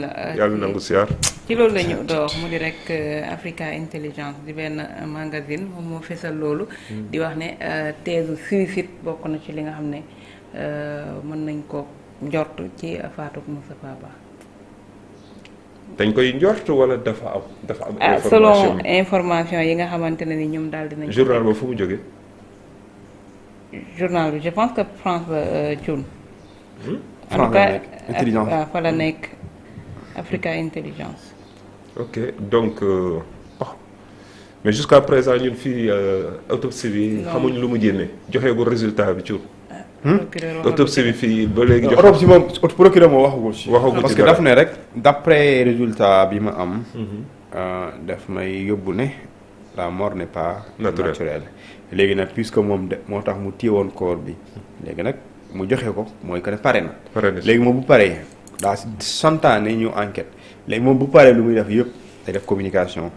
yàlla nangu siyaar ci loolu la ñu door mu di rek Africa Intelligence di benn magazine moom moo fesal loolu di wax ne thèse suicide bokk na ci li nga xam ne mën nañ ko njort ci faatu Moustapha Ba. dañ koy njort wala dafa am information selon information yi nga xamante ne ni ñoom daal dinañ journal ba fu mu jógee journal bi je pense que France la Thioune en tout France cas intelligence waaw fa la nekk Africa Intelligence. ok donc mais jusqu'à présent ñun fii autopsie bi xamuñ lu mu génne joxeegul résultat bi Thioune autopsie bi fii ba léegi joxe autopsie moom procureur moo waxagul ci waxagul parce ci que dara. daf ne rek d'après résultat bi ma am daf may yóbbu ne la mort n'est pas Naturelle. naturelle léegi nag puisque moom de moo tax mu téewoon corps bi léegi nag mu joxe ko mooy que ne pare na pare na si. léegi moom bu paree daa santaane ñu enquête léegi moom bu paree lu muy def yëpp day def communication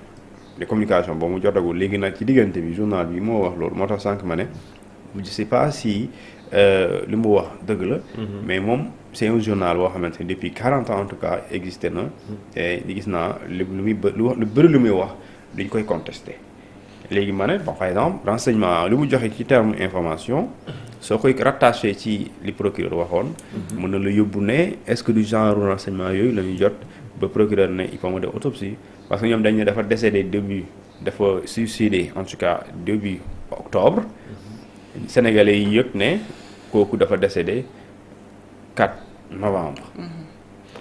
de communication boobu mu jotagul léegi nag ci diggante bi journal bi moo wax loolu moo tax sànq ma ne je sais pas si li mu wax dëgg la mais moom c'est un journal boo xamante ne depuis 40 ans en tout cas existé na te gis naa lu muy lu bëri lu muy wax dañ koy contesté léegi ma ne bon par exemple renseignement li mu joxe ci terme information soo koy rattaché ci li procureur waxoon mën na la yóbbu ne est-ce que du genre renseignement yooyu la ñuy jot ba procureur ne il faut ma def autopsie parce que ñoom dañ ne dafa décédé début dafa suicidé en tout cas début octobre sénégalais yi yëg ne kooku dafa décédé 4 novembre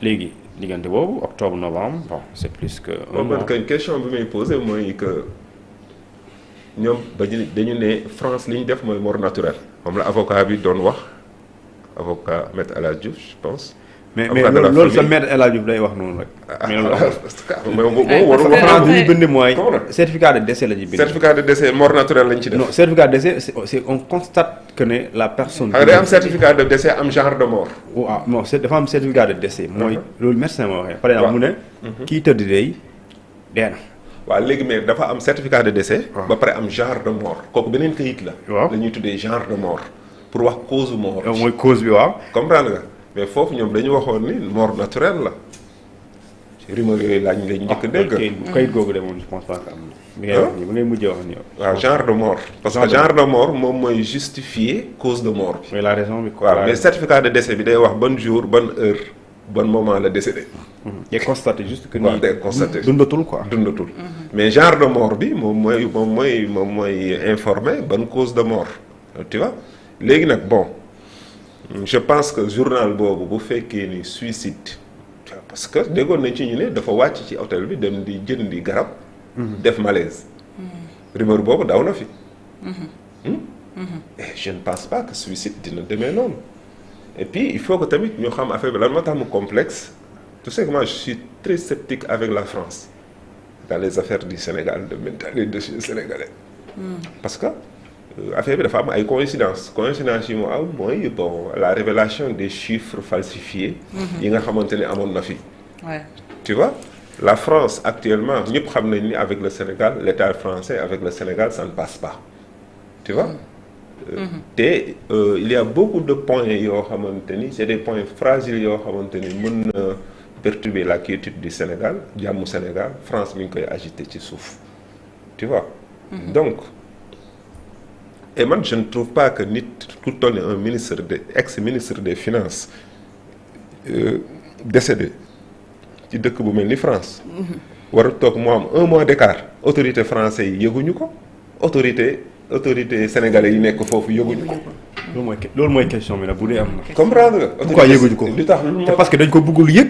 léegi diggante boobu octobre novembre bon c'est plus que un mois. man kañ question bi may posé mooy que ñoom dañu ne France li ñu def mooy mort naturelle moom la avocat bi doon wax avocat Maître El Hadji Diouf je pense. mais avocat de la loolu sa famille. maître El Hadji Diouf day wax noonu rek. mais loolu amul. mais warul parce que France li ñu bind mooy Comment nag? certificat de décès la ñuy bind. certificat de décès mort naturelle lañ ci def. non certificat de décès c'est on constate que ne la personne. xam nga day am certificat de décès am genre de mort. waaw non dafa am certificat de décès. mooy loolu médecin moo waxee. par exemple mu ne. kii tëdd day dee na. waaw léegi mais dafa am certificat de décès. waaw. ba pare am genre de mort kooku beneen kayit la. waaw. la ñuy tuddee genre de mort pour wax cause mort. mooy cause bi waaw. comprendre nga mais foofu ñoom dañu waxoon ni mort naturelle la rumeur yooyu lañ njëkk a dégg. kayit googu de moom je pense pas que am na. bi ngay wax nii bi ngay mujjee wax nii. waaw genre de mort. parce que genre de mort moom mooy justifier cause de mort bi. mooy la raison bi quoi. waaw mais certificat de décès bi day wax ban jour ban heure ban moment la décédé. day constaté juste que waaw ni day constaté dundatul quoi. dundatul. mais genre de mort bi moom mooy informer ban cause de mort tu vois léegi nag bon je pense que journal boobu bu fekkee ni suicide tu vois, parce que déggoon nañ ci ñu ne dafa wàcc ci hôtel bi dem di jëndi garab. def malaise. rumeur boobu daw na fi. et je ne pense pas que suicide dina demee noonu et puis il faut que tamit ñu xam affaire bi lan moo tax mu complexe. Tu sais que moi je suis très sceptique avec la France dans les affaires du Sénégal dans les dossiers sénégalais. Parce que affaire bi dafa am ay coïncidence yi mu am mooy bon la révélation des chiffres falsifiés. yi nga xamante ne amoon na fi. Ouais. Tu vois la France actuellement ñëpp xam nañ ni avec le Sénégal l'État français avec le Sénégal ça ne passe pas. Tu vois. te il y a beaucoup de points yoo xamante ni c'est des points fragiles yoo xamante ni mën na perturber la quiétude du Sénégal jàmmu Sénégal France mi ngi koy agiter ci suuf tu vois. donc et man je ne trouve pas que nit ku toll ni un ministre ex-ministre des finances décédé ci dëkk bu mel ni France. war a toog mu am un mois d'écart autorité français yi yëguñu ko autorité sénégalais yi nekk foofu yëguñu ko. loolu mooy question bi nag bu dee am na. comprendre nga. pourquoi yëguñu ko li tax te parce que dañ ko bëggul yëg.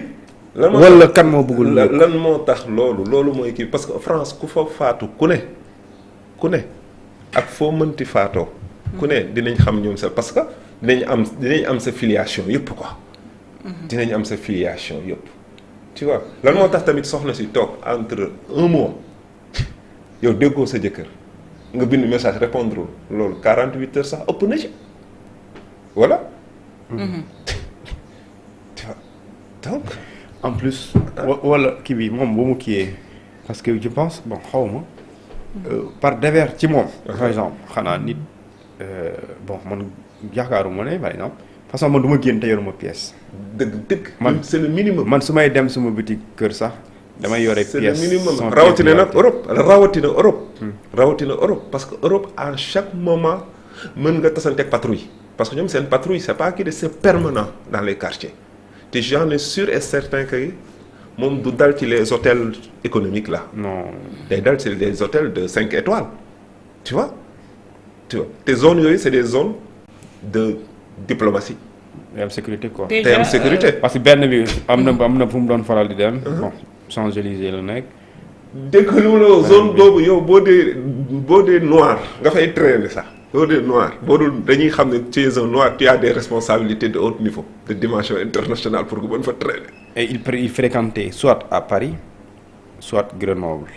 lan moo wala kan moo bëggul yëg. lan moo tax loolu mooy kii parce que France ku fa faatu ku ne ak foo mënti faatoo. ku ne dinañ xam ñoom sa parce que dinañ am sa filiation yëpp quoi. dinañ am sa filiation yëpp. tu vois lan moo tax tamit soxna si toog entre un mois yow déggoo sa jëkkër nga bind message répondre loolu 48 heures sax ëpp na ci voilà. tu vois donc. en plus wala kii bi moom bu mu kiiyee parce que je pense bon xaw ma par dévers ci moom. par exemple xanaa nit bon man yaakaaruma ne par exemple façon man du ma génn te yoruma pièce. dëgg man c'est le minimum. man su may dem suma boutique kër sax damay yore pièce. c'est le minimum rawatina nag Europe rawatina Europe parce que Europe à chaque moment mën nga tasante ak patrouille parce que ñoom seen patrouille c'est pas que c'est permanent dans les quartiers te j'en suis sûr et certain que moom du dal ci les hôtels économiques là. non day dal ci des hôtels de 5 étoiles tu vois te zones yooyu c'est des zones de diplomatie. day am sécurité quoi. day am sécurité. parce que benn bi am na fu mu doon faral di dem. bon Champs-Élysées la nekk. dëkk lu la zone boobu yow boo dee noir nga fay traîner sax boo dee noir boo dul dañuy xam ne tu es un noir tu as des responsabilités de haut niveau de dimension internationale pour que mën fa traîner. et il fréquentait soit à Paris soit Grenoble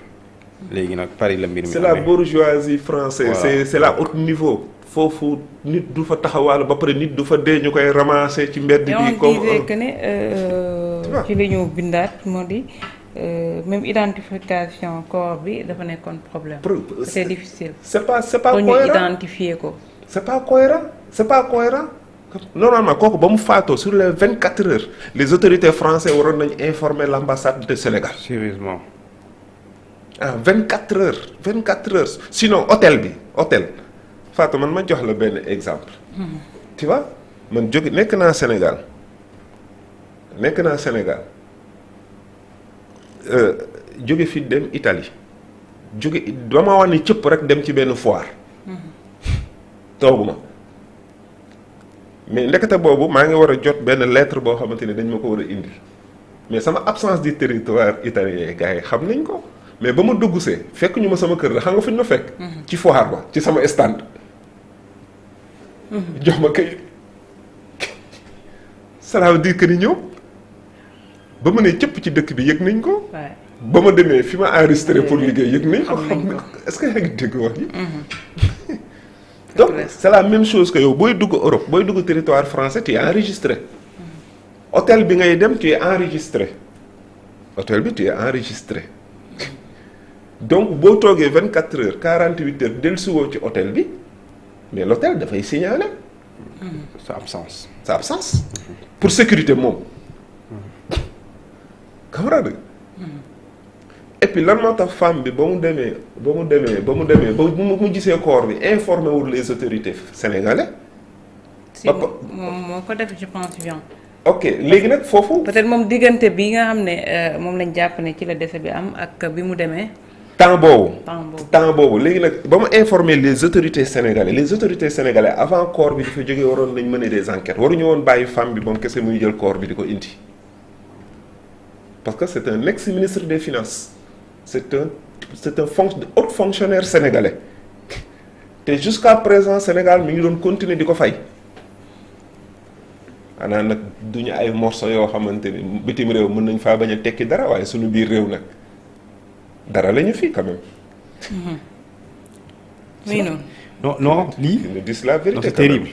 léegi nag Paris la mbir mi. c'est la bourgeoisie française. Voilà. c'est la haut niveau. foofu nit du fa taxawaal ba pare nit du fa dee ñu koy ramasser ci mbedd bi. comme on disait que ne ci li ñu bindaat moo di même identification corps bi dafa nekkoon problème. c'est difficile. c'est pas pour ñu cohérent identifier ko. c'est pas cohérent normalement kooku ba mu faatoo sur les 24 heures les autorités françaises waroon nañu informer l'ambassade de Sénégal. sérieusement. 24 heures sinon hôtel Fatou man ma jox la benn exemple. tu vois man nekk naa Sénégal jóge fi dem Italie dama wax ni cëpp rek dem ci benn foire. tooguma mais ndekete boobu maa ngi war a jot benn lettre boo xamante ni dañ ma ko war a indi mais sama absence du territoire italien gars yi xam nañ ko mais ba ma dugg see fekk ñu ma sama kër la xam nga fu ñu ma fekk. ci foire ba ci sama stand. jox ma kayit ça veut dire que ni ñëw ba ma ne cëpp ci dëkk bi yëg nañ ko. ba ma demee fi ma enregistré pour liggéey yëg nañ ko. est-ce que yaa ngi dégg wax ji. donc c'est la même chose que yow booy dugg Europe booy dugg territoire français tu es enregistré. hôtel bi ngay dem tu es enregistré. hôtel bi tu es enregistré. donc boo toogee 24 heures 48 heures dellusiwoo ci hôtel bi. mais l'hôtel dafay signaler. sa absence. pour sécurité moom. camarade. et puis lan moo tax femme bi ba mu gisee corps bi informé wul les autorités sénégalais. si moom moo ko def je pense bien. ok léegi nag foofu. peut-être moom diggante bi nga xam ne moom lañ jàpp ne ci la décès bi am ak bi mu demee. temps boobu léegi nag ba ma informer les autorités sénégalais avant corps bi dafa jógee waroon nañ mener des enquêtes waruñu woon bàyyi femme bi moom kese muy jël corps bi di ko indi parce que c'est un ex-ministre des finances c'est un haut fonctionnaire sénégalais te jusqu'à présent Sénégal mi ngi doon continuer di ko fay xanaa nag duñu ay morceaux yoo xamante ni bitim réew mën nañ faa bañ a tekki dara waaye suñu biir réew nag dara la ñu fii quand même. oui non lii. ils nous disent la vérité. c'est terrible.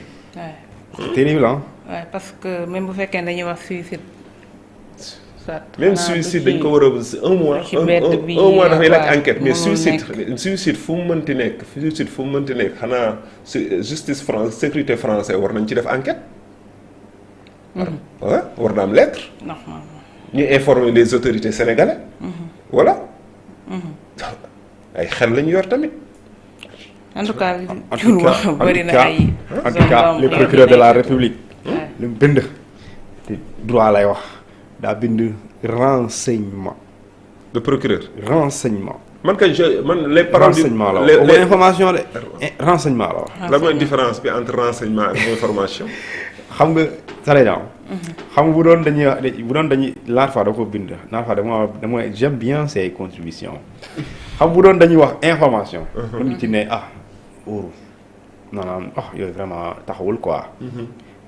c'est terrible ah. waaw parce que même bu fekkee dañuy wax suicide. même suicide dañ ko war a un mois dafay laaj enquête mais suicide fu mu mënti nekk xanaa justice France sécurité français war nañ ci def enquête. war na am lettre. ñu informer les autorités sénégalais. voilà. ay xel lañu yor tamit. en tout cas bëri na ay. en tout cas le procureur de la république. lu mu bind. te droit lay wax daa bind renseignement. le procureur. renseignement. les paroles renseignement la wax information de renseignement la wax. lan mooy différence bi entre renseignement ak information. xam nga Salédam. xam nga bu doon dañuy laata fois da ko bind laata fois dama j'aime bien ses contributions xam bu doon dañuy wax information. lu mu ci ne wóoru maanaam yooyu vraiment taxawul quoi.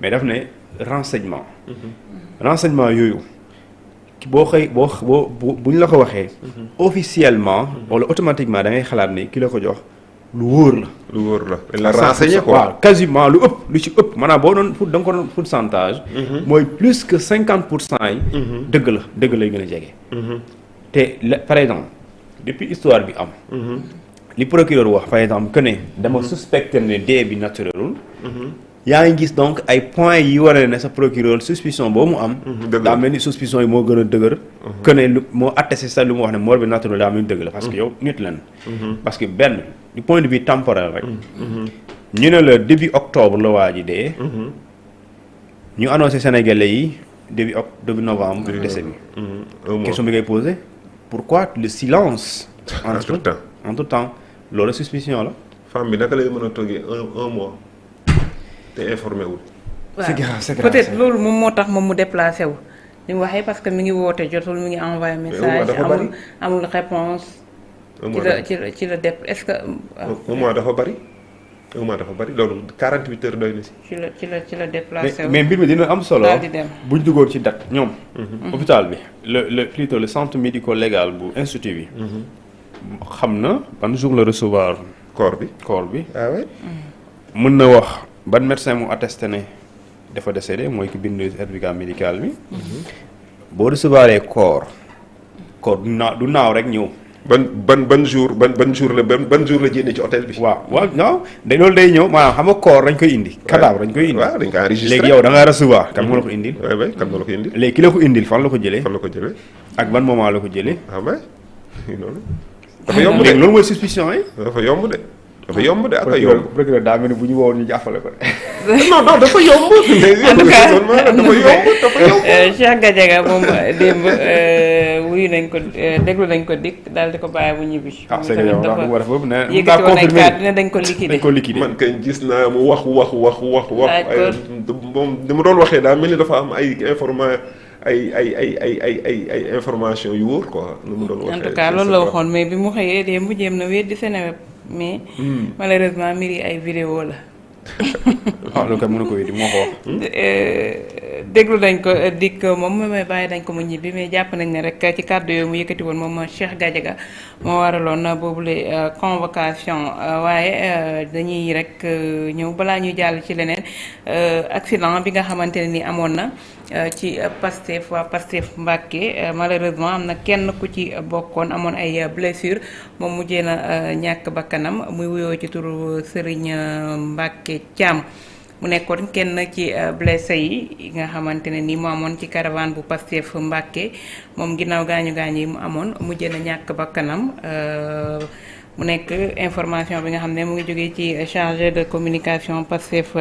mais daf ne renseignement. renseignement yooyu boo buñ la ko waxee. officiellement wala automatiquement da ngay xalaat ne ki la ko jox. lu wóor la. dañ la renseigné quoi waaw quasiment lu ci ëpp maanaam boo doon da nga ko doon pourcentage. mooy plus que 50% yi. dëgg lay gën a jege. te par exemple depuis histoire bi am. li procureur wax par exemple que ne dama suspecté ne dee bi naturelul. yaa ngi gis donc ay points yi wane ne sa procureur suspicion boobu mu am. daa mel ni suspicion yi moo gën a dëgër. que ne lu moo attesté sax lu mu wax ne mort bi naturel daa mel ni dëgg la parce que yow nit lan. parce que benn du point de vue temporel rek. ñu ne la début octobre la waa ji dee. ñu annoncé Sénégalais yi début novembre. décès bi. question bi ngay posé pourquoi le silence. entre temps loolu suspicion la. femme bi naka lay mën a toogee un mois te informé wul. c'est grave peut-être loolu moom moo tax moom mu déplacé wu. li mu waxee parce que mi ngi woote jotul mi ngi envoyé message amul réponse ci la def est-ce que. un mois dafa bari. un mois dafa bari loolu 48 heures doy na si. ci la déplacé wu. mais mbir mi dina am solo. daal di dem bu ñu duggoon ci date ñoom. hôpital bi plutôt le centre médico-légal bu institut bi. xam na ban jour la recevoir. corps bi. ah oui. mën na wax ban médecin mu attesté ne dafa décédé mooy ki bind certificat médical bi. boo recevoir corps du naaw rek ñëw. ban jour ban jour la génne ci hôtel bi. waaw non loolu day ñëw maanaam xam nga corps dañ koy indi. cadavre dañ koy indi. waaw dañ ko enregistré léegi yow da nga recevoir. kan moo la ko indil. oui kan moo la ko indil. léegi ki la ko indil fan la ko jëlee. ak ban moment la ko jëlee. noonu. dafa yomb de léegi loolu mooy suspicion yi. dafa yomb de ak a yomb. procureur daa mel ni bu ñu woowoon ñu jàppale ko de. non dafa yomb. en tout cas dafa yomb. Cheikh Gadiaga moom démb wuyu nañ ko déglu nañ ko dikk daal di ko bàyyi bu ñibbi. c'est que yow dafa war a foofu ne. yëkkati woon ay kàddu ne dañ ko liquider. man kay gis naa mu wax. moom ni mu doon waxee daa mel ni dafa am ay information yu wóor quoi. nu mu doon waxee en tout cas loolu la waxoon mais bi mu xëyee démb jéem na weddi Seneweb mais malheureusement mbir yi ay vidéo la. loolu kay mënu ko weddi moo ko wax. déglu nañ ko dikk moom may bàyyi dañ ko mu ñibbi mais jàpp nañ ne rek ci kàddu yooyu mu yëkkati woon moom Cheikh Gadiaga moo waraloon boobule convocation waaye dañuy rek ñëw balaa ñuy jàll ci leneen accident bi nga xamante ne ni amoon na ci Pastef waa Pastef Mbacké malheureusement am na kenn ku ci bokkoon amoon ay blessure moom mujjee na ñàkk bakkanam muy wuyoo ci turu Serigne Mbacké Thiam mu nekkoon kenn ci blessé yi nga xamante ne ni mu amoon ci caravane bu Pastef Mbacké moom ginnaaw gaañu yi mu amoon mujjee na ñàkk bakkanam mu nekk information bi nga xam ne mu ngi jógee ci chargé de communication Pastef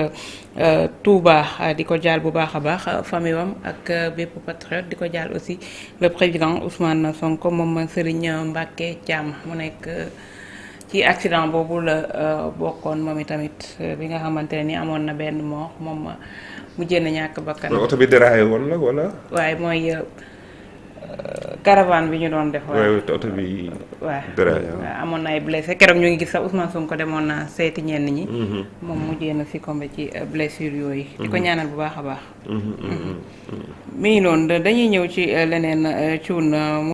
Touba di ko jaal bu baax a baax famille wam ak bépp patriote di ko jaal aussi le président Ousmane Sonko moom Serigne Mbacké Thiam mu nekk ci accident boobu la bokkoon moom itamit bi nga xamante ne ni amoon na benn mort moom mujjee na ñàkk bakkan. oto bi déraillé woon la wala. waaye mooy caravane bi ñu doon def. waaye oto bi. déraillé waaw amoon na ay blessé keroog ñu ngi gis sax Ousmane Sonko demoon na seeti ñenn ñi. moom mujjee na succombé ci blessure yooyu. di ko ñaanal bu baax a baax. mi ngi noonu dañuy ñëw ci leneen cuun